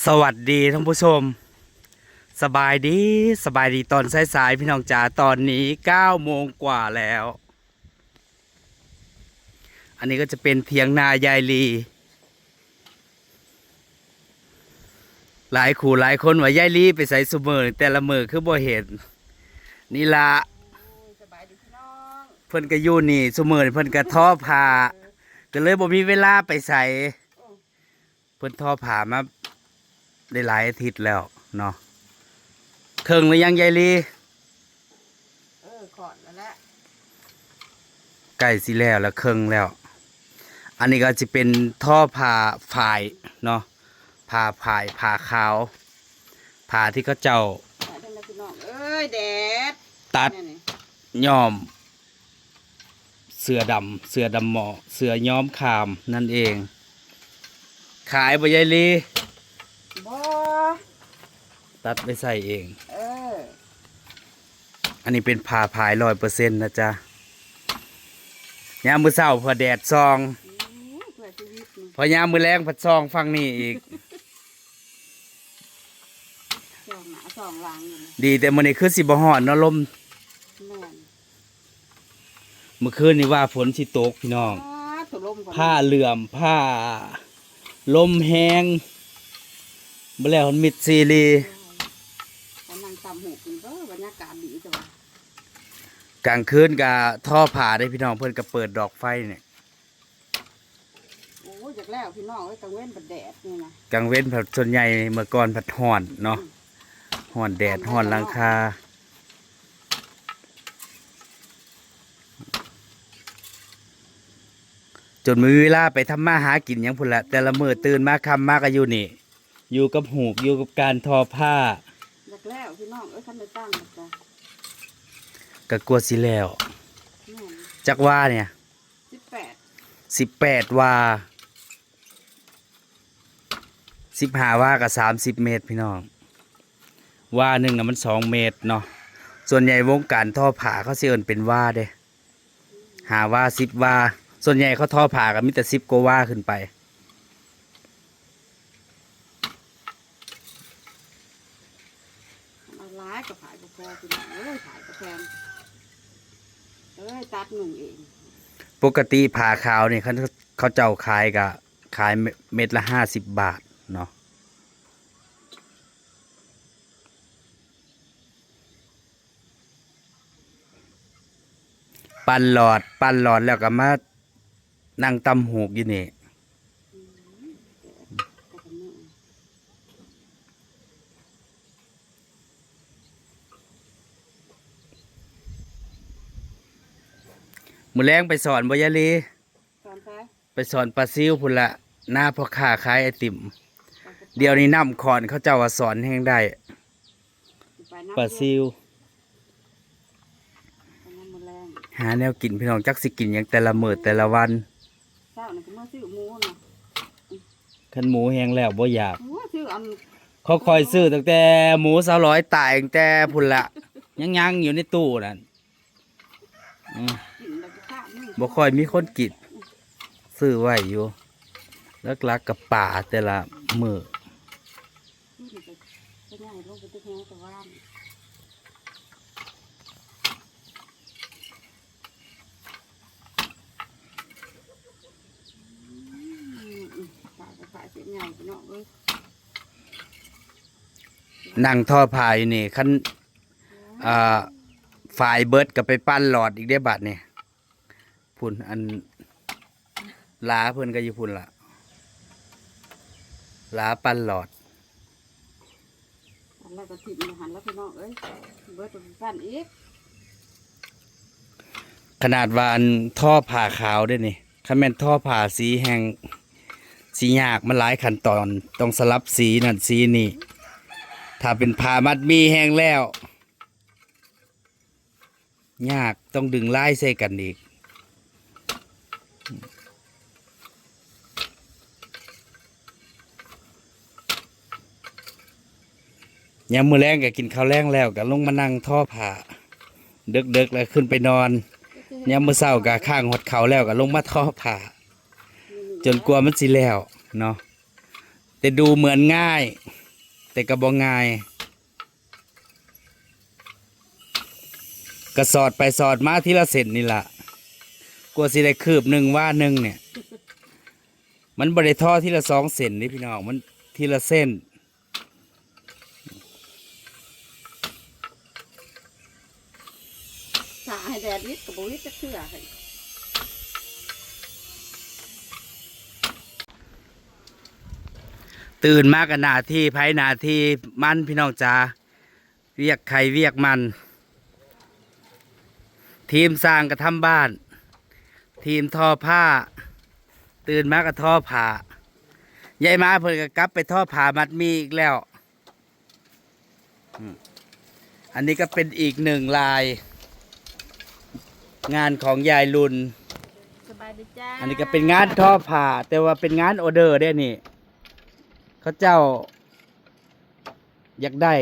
ສະຫວັດດີທ່ານຜູ້ຊົມ ສະບາຍດີ ສະບາຍດີຕອນສາຍໆ ພີ່ນ້ອງຈ໋າ. ຕອນນີ້ເກົ້າໂມງກວ່າແລ້ວ. ອັນນີ້ກໍຈະເປັນຖຽງນາຍາຍລີ. ຫຼາຍຄູ່ຫຼາຍຄົນວ່າ ຍາຍລີໄປໃສຊຸມື້ ແຕ່ລະມື້ຄືບໍ່ເຫັນ. ນີ້ລະ ໂອ້ຍ ສະບາຍດີພີ່ນ້ອງ. ເພິ່ນກໍຢູ່ນີ້ຊຸມື້ ເພິ່ນກໍທໍຜ້າ ກໍເລີຍບໍ່ມີເວລາໄປໃສ. ໂອ້ ເພິ່ນທໍຜ້າມາໄດ້ຫຼາຍອາທິດແລ້ວເນາະ. ເຄິ່ງຫຼືຍັງຍາຍລີ? ເອີ ຂອດແລ້ວແຫຼະ ໃກ້ຊິແລ້ວລະ ເຄິ່ງແລ້ວ. ອັນນີ້ກໍຊິເປັນທໍຜ້າຝ້າຍເນາະ ຜ້າຝ້າຍ ຜ້າຂາວ ຜ້າທີ່ເຂົາເຈົ້າ ໄປເດີນະພີ່ນ້ອງເອີຍ ແດດ ຕັດ ແນວນີ້ ຍ້ອມ ເສື້ອດຳ ເສື້ອດຳໝໍ້ ເສື້ອຍ້ອມຄາມນັ້ນເອງ. ຂາຍບໍ່ຍາຍລີ? ບໍ່ ຕັດໄປໃສ່ເອງ. ເອີ ອັນນີ້ເປັນຜ້າຝ້າຍຮ້ອຍເປີເຊັນນະຈ໊ະ. ຍາມມື້ເຊົ້າພໍແດດສ່ອງ ອືມ ເພື່ອຊີວິດນີ້ ພໍຍາມມື້ແລງພັດສ່ອງຝັ່ງນີ້ອີກ. ສອງໜ້າສອງຫຼັງຢູ່ນະ. ດີແຕ່ມື້ນີ້ຄືຊິບໍ່ຮ້ອນເນາະ ລົມ ແມ່ນ ມື້ຄືນນີ້ວ່າຝົນຊິຕົກພີ່ນ້ອງ. ອ້າ ໂທ້ ລົມກໍ ຟ້າເຫຼື້ອມ ຟ້າ ລົມແຮງ ບໍ່ແລ້ວມັນມິດຊີລີ. ກໍນັ່ງຕຳຫູກກິນ ເອີ ບັນຍາກາດດີແຕ່ວ່າ ກາງຄືນກໍທໍຜ້າເດ້ພີ່ນ້ອງ ເພິ່ນກໍເປີດດອກໄຟນີ້. ໂອ້ຍ ຢາກແລ້ວພີ່ນ້ອງເອີຍ ກາງເວັນບັດແດດນີ້ນະ. ກາງເວັນພັດສ່ວນໃຫຍ່ເມື່ອກ່ອນພັດຮ້ອນເນາະ ອືມ ຮ້ອນແດດ ຮ້ອນຫຼັງຄາ. ຈົນບໍ່ມີເວລາໄປທຳມາຫາກິນຫຍັງພຸ້ນລະ ແຕ່ລະມື້ຕື່ນມາຄ່ຳມາກໍຢູ່ນີ້ ຢູ່ກັບຫູກ ຢູ່ກັບການທໍຜ້າ. ຢາກແລ້ວພີ່ນ້ອງເອີຍ ຄັນໄດ້ຕັ້ງກໍ ກໍກວ່າຊິແລ້ວ. ແມ່ນ ຈັກວານີ້? ສິບແປດ ສິບແປດວາ ສິບຫ້າວາກໍສາມສິບເມັດພີ່ນ້ອງ. ວາໜຶ່ງນະມັນສອງເມັດເນາະ. ສ່ວນໃຫຍ່ວົງການທໍຜ້າເຂົາຊິເອີ້ນເປັນວາເດ້ ຫ້າວາ ສິບວາ. ສ່ວນໃຫຍ່ເຂົາທໍຜ້າກໍມີແຕ່ສິບກວ່າວາຂຶ້ນໄປ. ເອົາຫຼາຍກໍຂາຍບໍ່ພໍພີ່ນ້ອງເອີຍ ຂາຍກໍແພງເອີຍ ຕັດນຸ່ງເອງ. ປົກກະຕິຜ້າຂາວນີ້ ຄັນເຂົາເຈົ້າຂາຍກໍຂາຍເມັດລະຫ້າສິບບາດເນາະ. ປັ່ນຫຼອດ ປັ່ນຫຼອດແລ້ວກໍມານັ່ງຕຳຫູກຢູ່ນີ້. ມື້ແລງໄປສອນບໍ່ຍາຍລີ? ສອນໃສ? ໄປສອນປາຊິວພຸ້ນລະ ນາພໍ່ຄ້າຂາຍໄອຕິມ. ດຽວນີ້ນ້ຳຂອນ ເຂົາເຈົ້າວ່າສອນແຮງໄດ້ ປາຊິວ. ຫາແນວກິນພີ່ນ້ອງ ຈັກຊິກິນຫຍັງແຕ່ລະມື້ແຕ່ລະວັນ. ເຊົ້ານີ້ກໍມາຊື້ໝູນະ ຄັນໝູແຮງແລ້ວບໍ່ຢາກ. ໂອ້ຍ ຊື້ອັນ ຂ້ອຍຊື້ຕັ້ງແຕ່ໝູສາວຫຼອຍຕາຍ ຕັ້ງແຕ່ພຸ້ນລະ ຍັງໆຢູ່ໃນຕູ້ນັ້ນ. ອືມ ກິນແລ້ວກໍຄາບມື ບໍ່ຄ່ອຍມີຄົນກິນ ຊື້ໄວ້ຢູ່ ຫຼັກໆກໍປາແຕ່ລະມື້. ນີ້ກໍ ກໍໃຫຍ່ລົງໄປແຕ່ແຮງແຕ່ວ່ານ ອືມ ປາກໍຂາຍເສັ້ນໃຫຍ່ພີ່ນ້ອງເອີຍ. ນັ່ງທໍຜ້າຢູ່ນີ້ ຄັນ ອ່າ ຝ້າຍເບິດກໍໄປປັ່ນຫຼອດອີກເດ້ບາດນີ້. ພຸ້ນ ອັນຫຼາເພິ່ນກໍຢູ່ພຸ້ນລະ ຫຼາປັ່ນຫຼອດ. ອັນນັ້ນກໍຖິ້ມຢູ່ຫັ້ນລະພີ່ນ້ອງເອີຍ ເບິດກໍປັ່ນອີກ. ຂະໜາດວ່າອັນທໍຜ້າຂາວເດ້ນີ້ ຄັນແມ່ນທໍຜ້າສີແຮງ ຊິຍາກ ມັນຫຼາຍຂັ້ນຕອນ ຕ້ອງສະຫຼັບສີນັ້ນສີນີ້. ຖ້າເປັນຜ້າມັດໝີ່ແຮງແລ້ວ ຍາກ ຕ້ອງດຶງລາຍໃສ່ກັນອີກ. ຍາມມື້ແລງກໍກິນເຂົ້າແລງແລ້ວ ກໍລົງມານັ່ງທໍຜ້າ ເດິກໆແລ້ວຂຶ້ນໄປນອນ. ຍາມມື້ເຊົ້າກໍຄ້າງຮອດເຂົ້າແລ້ວ ກໍລົງມາທໍຜ້າ ຈົນກວ່າມັນຊິແລ້ວເນາະ. ແຕ່ດູເໝືອນງ່າຍ ແຕ່ກໍບໍ່ງ່າຍ ກໍສອດໄປສອດມາທີລະເສັ້ນນີ້ລະ ກວ່າຊິໄດ້ຄືບໜຶ່ງວາໜຶ່ງນີ້ ມັນບໍ່ໄດ້ທໍທີລະສອງເສັ້ນເດ້ພີ່ນ້ອງ ມັນທີລະເສັ້ນ. ຖ້າໃຫ້ແດດວິດກໍບໍ່ວິດຈັກເທື່ອ. ຕື່ນມາກໍໜ້າທີ່ໃຜໜ້າທີ່ມັນ ພີ່ນ້ອງຈ໋າ ວຽກໃຜວຽກມັນ. ທີມຊ່າງກໍທຳບ້ານ ທີມທໍຜ້າ ຕື່ນມາກໍທໍຜ້າ ຍາຍມາເພິ່ນກໍກັບໄປທໍຜ້າມັດໝີ່ອີກແລ້ວ. ອືມ ອັນນີ້ກໍເປັນອີກໜຶ່ງລາຍງານຂອງຍາຍລຸນ. ສະບາຍດີຈ້າ. ອັນນີ້ກໍເປັນງານທໍຜ້າ ແຕ່ວ່າເປັນງານອໍເດີເດ້ນີ້ ເຂົາເຈົ້າຢາກໄດ້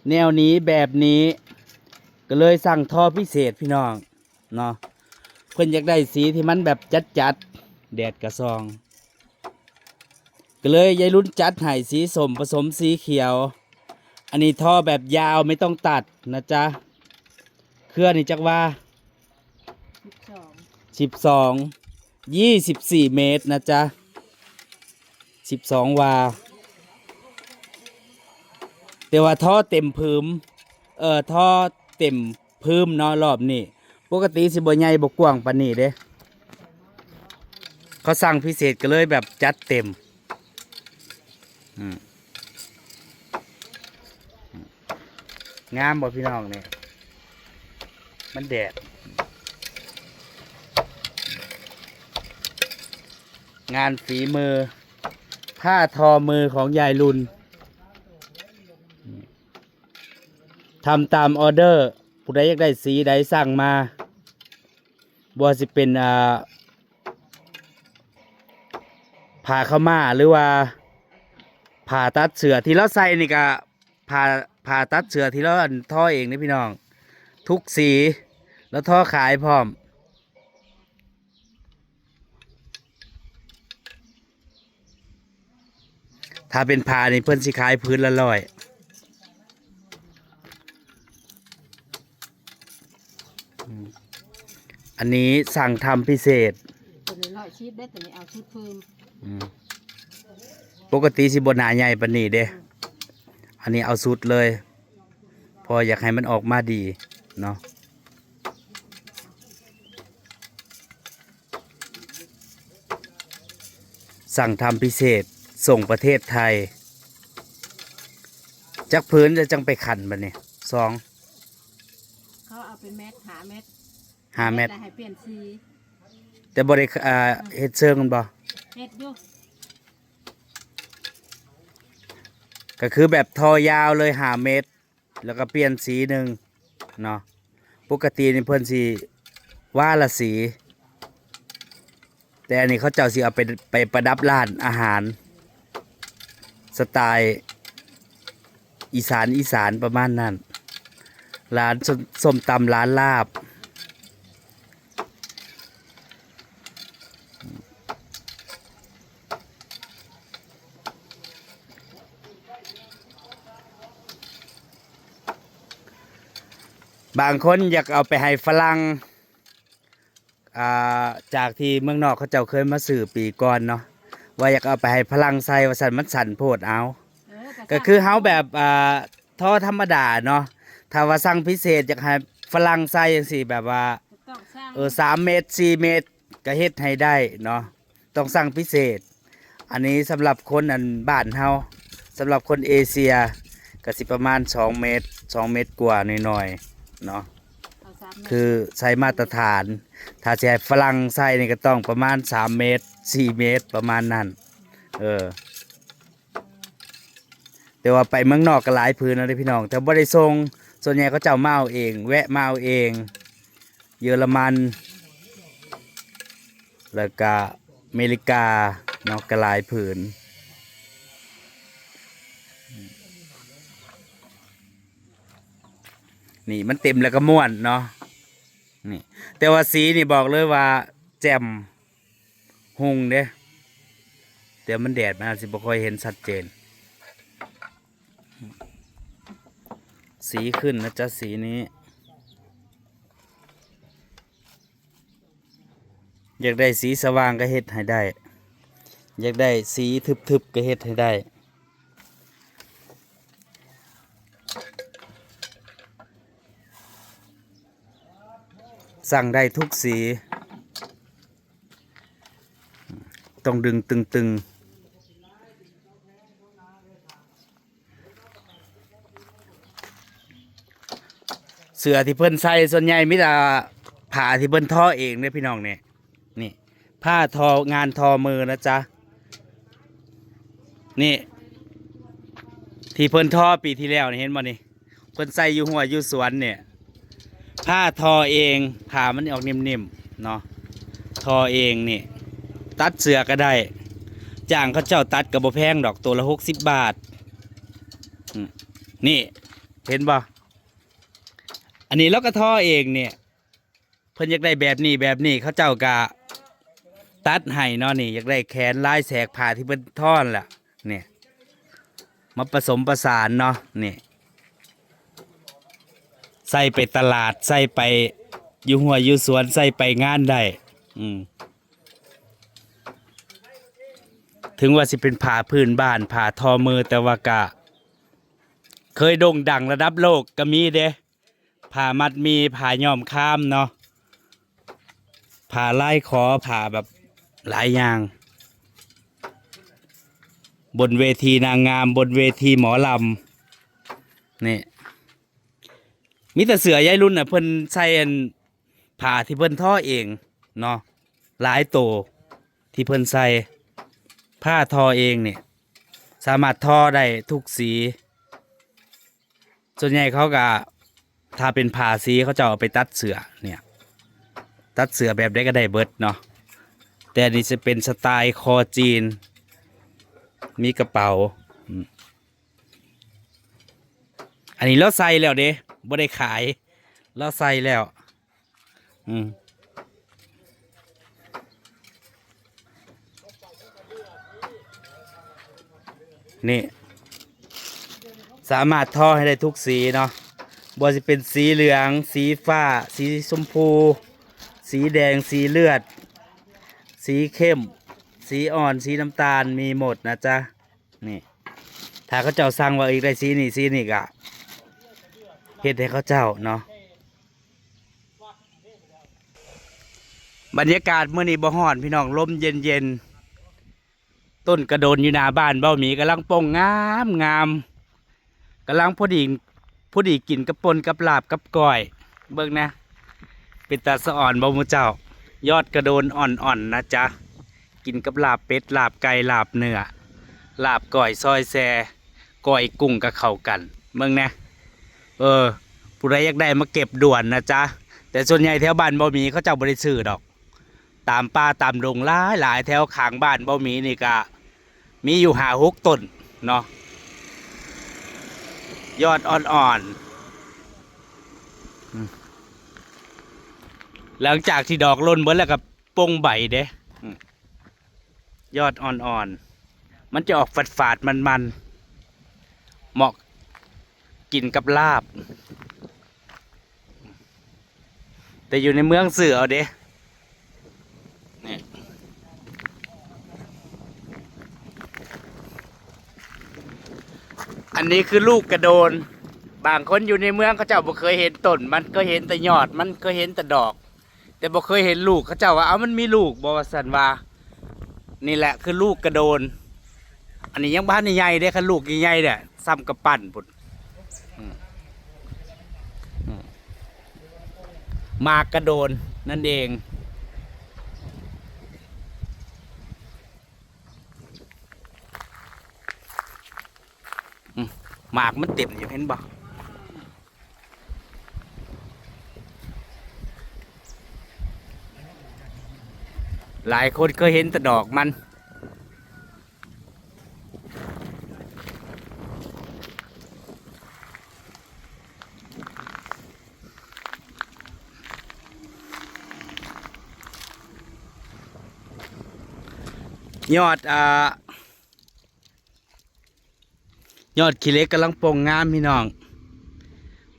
ແນວນີ້ແບບນີ້ ກໍເລີຍສັ່ງທໍພິເສດພີ່ນ້ອງ. ເນາະ ເພິ່ນຢາກໄດ້ສີທີ່ມັນແບບຈັດໆ ແດດກະສ່ອງ ກໍເລີຍຍາຍລຸນຈັດໃຫ້ສີສົ້ມປະສົມສີຂຽວ. ອັນນີ້ທໍແບບຍາວໄມ່ຕ້ອງຕັດນະຈ໊ະ ເຄືອນີ້ຈັກວ່າ ສິບສອງ ສິບສອງ ຍີ່ສິບສີ່ເມດນະຈ໊ະ ສິບສອງວ່າ ແຕ່ວ່າທໍເຕັມຜືມ ເອີ ທໍເຕັມ ພື້ມເນາະ ລອບນີ້ ປົກກະຕິຊິບໍ່ໃຫຍ່ບໍ່ກວ້າງປານນີ້ເດ້ ເຂົາສັ່ງພິເສດກໍເລີຍແບບຈັດເຕັມ. ອືມ ງາມບໍ່ພີ່ນ້ອງນີ້ ມັນແດດ ງານຝີມື ຜ້າທໍມືຂອງຍາຍລຸນ. ທຳຕາມອໍເດີ ຜູ້ໃດຢາກໄດ້ສີໃດສັ່ງມາ ບໍ່ວ່າຊິເປັນ ອ່າ ຜ້າຂາວມ້າ ຫຼືວ່າຜ້າຕັດເສື້ອທີ່ລາວໃສ່ນີ້ກະ ຜ້າ ຜ້າຕັດເສື້ອທີ່ລາວ ອັນ ທໍເອງເດ້ພີ່ນ້ອງ ທຸກສີ ລາວທໍຂາຍພ້ອມ. ຖ້າເປັນຜ້ານີ້ເພິ່ນຊິຂາຍຜືນລະຮ້ອຍ ອືມ ອັນນີ້ສັ່ງທຳພິເສດ ຕົວນີ້ຮ້ອຍສິບເດ້ ຕົວນີ້ເອົາສຸດພື້ນ ອືມ ປົກກະຕິຊິບໍ່ໜ້າໃຫຍ່ປານນີ້ເດ້ ອັນນີ້ເອົາສຸດເລີຍ ເພາະຢາກໃຫ້ມັນອອກມາດີເນາະ. ສັ່ງທຳພິເສດສົ່ງປະເທດໄທ ຈັກຜືນຈະຈັ່ງໄປຂັນບັດນີ້ ສອງ ເຂົາເອົາເປັນແມັດ ຫ້າແມັດ ຫ້າແມັດ ແມັດລະໃຫ້ປ່ຽນສີ ແຕ່ບໍ່ໄດ້ ອ່າ ເຮັດເຊີງມັນບໍ່ ເຮັດຢູ່ ກໍຄືແບບທໍຍາວເລີຍ ຫ້າແມັດ ແລ້ວກໍປ່ຽນສີໜຶ່ງເນາະ ປົກກະຕິນີ້ເພິ່ນຊິວາລະສີ ແຕ່ອັນນີ້ເຂົາເຈົ້າຊິເອົາໄປ ໄປປະດັບຮ້ານອາຫານ ສະໄຕອີສານ ອີສານປະມານນັ້ນ ຮ້ານ ສົ້ມ ສົ້ມຕຳ ຮ້ານລາບ. ບາງຄົນຢາກເອົາໄປໃຫ້ຝຣັ່ງ ອ່າ ຈາກທີ່ເມືອງນອກເຂົາເຈົ້າເຄີຍມາຊື້ປີກ່ອນເນາະ ວ່າຢາກເອົາໄປໃຫ້ຝຣັ່ງໃສ່ວ່າຊັ້ນ ມັນສັ້ນໂພດເອົາ ເອີ ກໍ ກໍຄືເຮົາແບບ ອ່າ ທໍທຳມະດາເນາະ ຖ້າວ່າສັ່ງພິເສດຢາກໃຫ້ຝຣັ່ງໃສ່ຈັ່ງຊີ້ ແບບວ່າ ຕ້ອງສັ່ງ ເອີ ສາມແມັດ ສີ່ແມັດ ກໍເຮັດໃຫ້ໄດ້ເນາະ ຕ້ອງສັ່ງພິເສດ. ອັນນີ້ສຳລັບຄົນ ອັນ ບ້ານເຮົາ ສຳລັບຄົນເອເຊຍກໍຊິປະມານສອງແມັດ ສອງແມັດກວ່າໜ້ອຍໆເນາະ ເອົາສາມແມັດ ຄືໃສ່ມາດຕະຖານ. ຖ້າຊິໃຫ້ຝຣັ່ງໃສ່ນີ້ກໍຕ້ອງປະມານສາມແມັດ ສີ່ແມັດ ປະມານນັ້ນ ເອີ ແຕ່ວ່າໄປເມືອງນອກກໍຫຼາຍຜືນແລ້ວເດ້ພີ່ນ້ອງ ແຕ່ບໍ່ໄດ້ສົ່ງ ສ່ວນໃຫຍ່ເຂົາເຈົ້າມາເອົາເອງ ແວະມາເອົາເອງ ເຢຍລະມັນ ແລ້ວກະເມລິກາເນາະ ກໍຫຼາຍຜືນ. ນີ້ມັນເຕັມແລ້ວກໍມ້ວນເນາະ ນີ້ ແຕ່ວ່າສີນີ້ບອກເລີຍວ່າແຈ່ມຮຸ່ງເດ້. ແຕ່ມັນແດດ ມັນອາດຊິບໍ່ຄ່ອຍເຫັນຊັດເຈນ. ສີຂຶ້ນນະຈ໊ະ ສີນີ້. ຢາກໄດ້ສີສະຫວ່າງກໍເຮັດໃຫ້ໄດ້, ຢາກໄດ້ສີທຶບໆກໍເຮັດໃຫ້ໄດ້. ສັ່ງໄດ້ທຸກສີ, ຕ້ອງດຶງຕຶງໆ. ເສື້ອທີ່ເພິ່ນໃສ່ສ່ວນໃຫຍ່ມີແຕ່ຜ້າທີ່ເພິ່ນທໍເອງເດ້ພີ່ນ້ອງນີ້. ນີ້ ຜ້າທໍ ງານທໍມືນະຈ໊ະ. ນີ້ ທີ່ເພິ່ນທໍປີທີ່ແລ້ວນີ້ ເຫັນບໍ່ນີ້? ເພິ່ນໃສ່ຢູ່ຮົ້ວຢູ່ສວນນີ້ ຜ້າທໍເອງ, ຜ້າມັນອອກນິ້ມໆເນາະ, ທໍເອງນີ້. ຕັດເສື້ອກໍໄດ້, ຈ້າງເຂົາເຈົ້າຕັດກໍບໍ່ແພງດອກ, ໂຕລະຫົກສິບບາດ. ອືມ ນີ້ ເຫັນບໍ່? ອັນນີ້ລາວກໍທໍເອງນີ້. ເພິ່ນຢາກໄດ້ແບບນີ້ແບບນີ້ ເຂົາເຈົ້າກະຕັດໃຫ້ເນາະ. ນີ້ ຢາກໄດ້ແຂນລາຍແສກຜ້າທີ່ເພິ່ນທໍຫັ້ນລະ. ນີ້ ມາປະສົມປະສານເນາະ. ນີ້ ໃສ່ໄປຕະຫຼາດ, ໃສ່ໄປຢູ່ຮົ້ວຢູ່ສວນ, ໃສ່ໄປງານໄດ້. ອືມ ເຖິງວ່າຊິເປັນຜ້າພື້ນບ້ານ, ຜ້າທໍມື, ແຕ່ວ່າກະເຄີຍໂດ່ງດັງລະດັບໂລກກໍມີເດ້. ຜ້າມັດໝີ່, ຜ້າຍ້ອມຄາມເນາະ, ຜ້າລາຍຂໍ, ຜ້າແບບຫຼາຍຢ່າງ ບົນເວທີນາງງາມ, ບົນເວທີໝໍລຳ. ນີ້ ມີແຕ່ເສື້ອຍາຍລຸນນະ ເພິ່ນໃສ່ອັນ ຜ້າທີ່ເພິ່ນທໍເອງເນາະ, ຫຼາຍໂຕທີ່ເພິ່ນໃສ່ ຜ້າທໍເອງນີ້ ສາມາດທໍໄດ້ທຸກສີ. ສ່ວນໃຫຍ່ເຂົາກະ ຖ້າເປັນຜ້າສີ ເຂົາເຈົ້າເອົາໄປຕັດເສື້ອເນຍ, ຕັດເສື້ອແບບໃດກໍໄດ້ເບິດເນາະ. ແຕ່ນີ້ຈະເປັນສະໄຕລ໌ຄໍຈີນ, ມີກະເປົາ. ອືມ ອັນນີ້ລາວໃສ່ແລ້ວເດ້, ບໍ່ໄດ້ຂາຍ, ລາວໃສ່ແລ້ວ. ອືມ ນີ້ ສາມາດທໍໃຫ້ໄດ້ທຸກສີເນາະ, ບໍ່ວ່າຊິເປັນສີເຫຼືອງ, ສີຟ້າ, ສີຊົມພູ, ສີແດງ, ສີເລືອດ, ສີເຂັ້ມ, ສີອ່ອນ, ສີນ້ຳຕານ, ມີໝົດນະຈ໊ະ. ນີ້ ຖ້າເຂົາເຈົ້າສັ່ງວ່າ ອີກໄດ້ສີນີ້ ສີນີ້ ກະເຮັດໃຫ້ເຂົາເຈົ້າເນາະ. ບັນຍາກາດມື້ນີ້ບໍ່ຮ້ອນພີ່ນ້ອງ, ລົມເຢັນໆ. ຕົ້ນກະໂດນຢູ່ໜ້າບ້ານເບົາໝີກຳລັງປົ່ງງາມໆ, ກຳລັງພໍດີ ພໍດີກິນກັບປົ່ນກັບລາບກັບກ້ອຍ. ເບິ່ງນະ ເປັນຕາສະອອນບໍ່ໝູ່ເຈົ້າ? ຍອດກະໂດນອ່ອນໆນະຈ໊ະ, ກິນກັບລາບເປັດ, ລາບໄກ່, ລາບເນື້ອ, ລາບກ້ອຍ, ຊອຍແຊ, ກ້ອຍກຸ້ງກໍເຂົ້າກັນ. ເບິ່ງແນະ ເອີ ຜູ້ໃດຢາກໄດ້ມາເກັບດ່ວນນະຈ໊ະ. ແຕ່ສ່ວນໃຫຍ່ແຖວບ້ານບໍ່ມີ ເຂົາເຈົ້າບໍ່ໄດ້ຊື້ດອກ. ຕາມປ່າຕາມດົງຫຼາຍໆ ແຖວຂ້າງບ້ານບໍ່ມີນີ້ກະມີຢູ່ຫ້າຫົກຕົ້ນເນາະ, ຍອດອ່ອນໆ. ອືມ ຫຼັງຈາກທີ່ດອກຫຼົ່ນເບິດແລ້ວກໍປົ່ງໃບເດ້. ອືມ ຍອດອ່ອນໆ ມັນຈະອອກຝາດໆ ມັນໆ ເໝາະກິນກັບລາບ. ແຕ່ຢູ່ໃນເມືອງຊື້ເອົາເດ້. ນີ້ ອັນນີ້ຄືລູກກະໂດນ. ບາງຄົນຢູ່ໃນເມືອງເຂົາເຈົ້າບໍ່ເຄີຍເຫັນຕົ້ນມັນ, ເຄີຍເຫັນແຕ່ຍອດມັນ, ເຄີຍເຫັນແຕ່ດອກ, ແຕ່ບໍ່ເຄີຍເຫັນລູກ. ເຂົາເຈົ້າວ່າ ເອົ້າ ມັນມີລູກບໍ່ ວ່າຊັ້ນວ່າ. ນີ້ແຫຼະຄືລູກກະໂດນ. ອັນນີ້ຍັງບໍ່ທັນໄດ້ໃຫຍ່ເດ້, ຄັນລູກໃຫຍ່ໆ ແຫຼະ ສ່ຳກຳປັ້ນພຸ້ນ. ອືມ ອືມ ໝາກກະໂດນນັ້ນເອງ. ອືມ ໝາກມັນເຕັມຢູ່ ເຫັນບໍ່? ຫຼາຍຄົນເຄີຍເຫັນແຕ່ດອກມັນ. ຍອດ ອ່າ ຍອດຂີ້ເຫຼັກກຳລັງປົ່ງງາມພີ່ນ້ອງ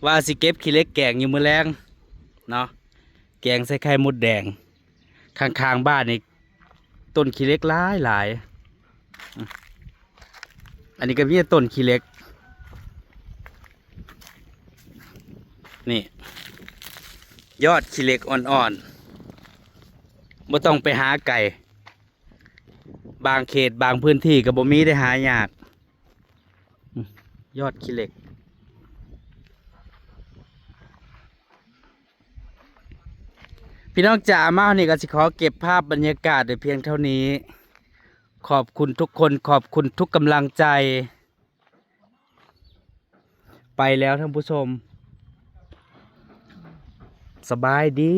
ວ່າຊິເກັບຂີ້ເຫຼັກແກງຢູ່ມື້ແລງເນາະ ແກງໃສ່ໄຂ່ມົດແດງ. ຂ້າງໆບ້ານນີ້ຕົ້ນຂີ້ເຫຼັກຫຼາຍໆ ອືມ ອັນນີ້ກໍມີແຕ່ຕົ້ນຂີ້ເຫຼັກ ນີ້ ຍອດຂີ້ເຫຼັກອ່ອນໆ ບໍ່ຕ້ອງໄປຫາໄກ ບາງເຂດບາງພື້ນທີ່ກໍບໍ່ມີໄດ້ ຫາຍາກ ອືມ ຍອດຂີ້ເຫຼັກ. ພີ່ນ້ອງຈ໋າ ມາຮອດນີ້ກໍຊິຂໍເກັບພາບບັນຍາກາດໄວ້ພຽງເທົ່ານີ້. ຂອບຄຸນທຸກຄົນ ຂອບຄຸນທຸກກຳລັງໃຈ. ໄປແລ້ວທ່ານຜູ້ຊົມ ສະບາຍດີ.